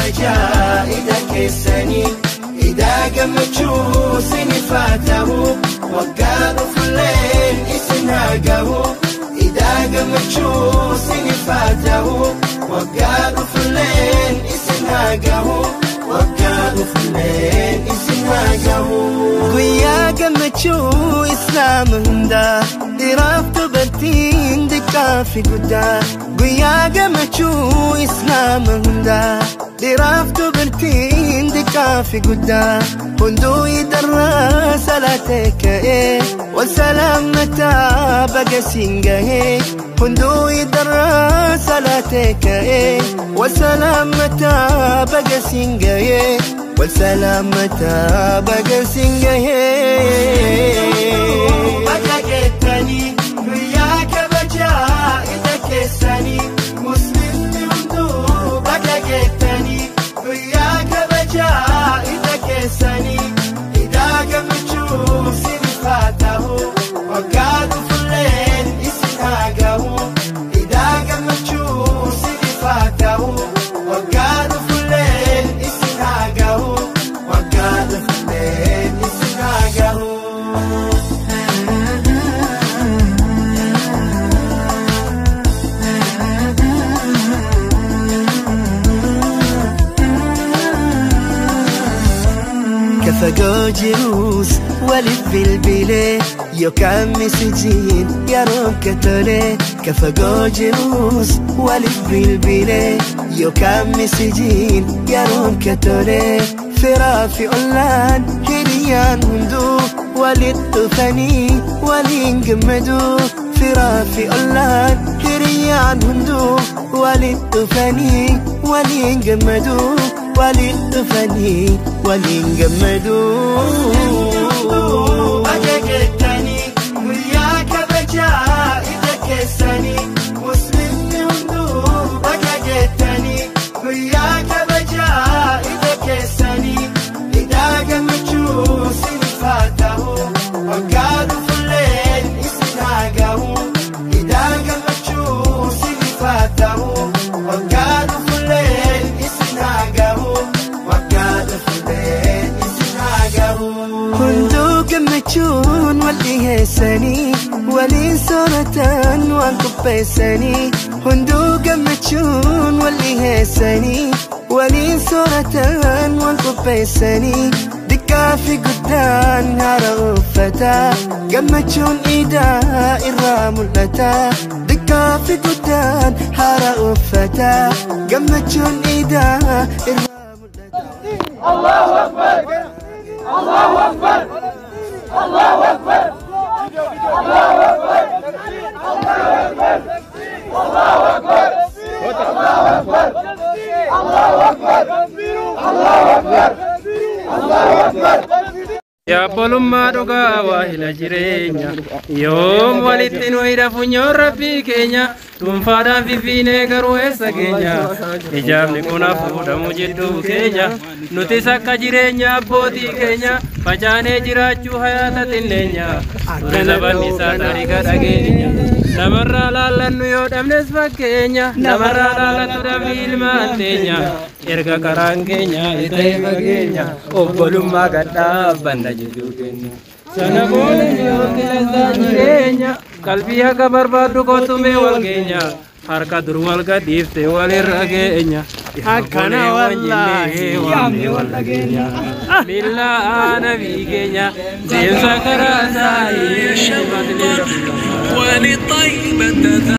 kabajaa ida keessanii idaa gammachuu sinifaa ta'u waggaa dhufulleen isin haa gahu idaa gammachuu sinifaa ta'u waggaa dhufulleen isin haa gahu waggaa dhufulleen isin haa gahu. Guyyaa gammachuu islaama hundaa dhiiraaf dubartiin xiqqaa fi guddaa guyyaa gammachuu islaama hundaa dhiiraaf dubartiin xiqqaa fi guddaa hunduu idarraa salaatee ka'ee wal salaammataa baga siin gahee hunduu idarraa salaatee ka'ee wal salaammataa baga siin gahee wal salaammataa baga siin gahee. Baga geettanii guyyaa kabajaa ida keessanii muslimni hunduu baga geettanii guyyaa kabajaa ida keessanii idaa gammachuu sinifaa ta'u waggaa dhufulleen isin haa gahu idaa gammachuu sinifaa ta'u waggaa dhufulleen isin haa gahu waggaa dhufulleen isin haa gahu. Kafagoo jiruus waliif bilbilee yookaan misijiin yeroo katolee kafagoo jiruus waliif bilbilee yookaan misijiin yeroo katolee firaa fi ollaan hiriyaan hunduu walitti dhufanii waliin gammaduu firaa fi ollaan hiriyaan hunduu walitti dhufanii waliin gammaduu walitti dhufanii waliin gammaduu. Baga geettanii guyyaa kabajaa ida keessanii muslimni hunduu baga geettanii guyyaa kabajaa ida keessanii idaa gammachuu sinifaa ta'u waggaa dhufulleen isin haa gahu idaa gammachuu sinifaa ta'u waggaa dhufulleen isin haa gahu waggaa dhufulleen isin haa gahu. Hunduu gammachuun wal dhiheessanii waliin sooratan waan qopheessanii hunduu gammachuun wal dhiheessanii waliin sooratan waan qopheessanii xiqqaa fi guddaan haara uffataa gammachuun idaa irraa mul'ata xiqqaa fi guddaan haara uffataa gammachuun idaa irraa mul'ata. الله أكبر الله أكبر الله أكبر الله أكبر الله أكبر الله أكبر الله أكبر الله أكبر الله أكبر. Yaabbolummaa dhugaa waa hila jireenya yoom walitti nu hidha funyoon rabbii keenya dhuunfaadhaan fiffiinee garuu eessa keenya ijaabni kun hafuudhamu jidduu keenya nutis akka jireenya abbootii keenya facaanee jiraachuu hayaata xinneenya ture zabanni isaa taariika dhageenya namarraa laallannu yoo dhabnes fakkeenya namarraa laallattu dhabni ilmaan teenya erga karaan keenya ta'e fageenya obbolummaa gadhaabbanna jechuu keenya. Sana booda yoo qilleensaa jireenya qalbii akka barbaaddu kottumee wal geenya harka dur wal gadhiifte walirra geenya. Akkana wallaahi waamne wal dhageenya. Billaa nabii keenya deemsa karaa isaa ولطيبة.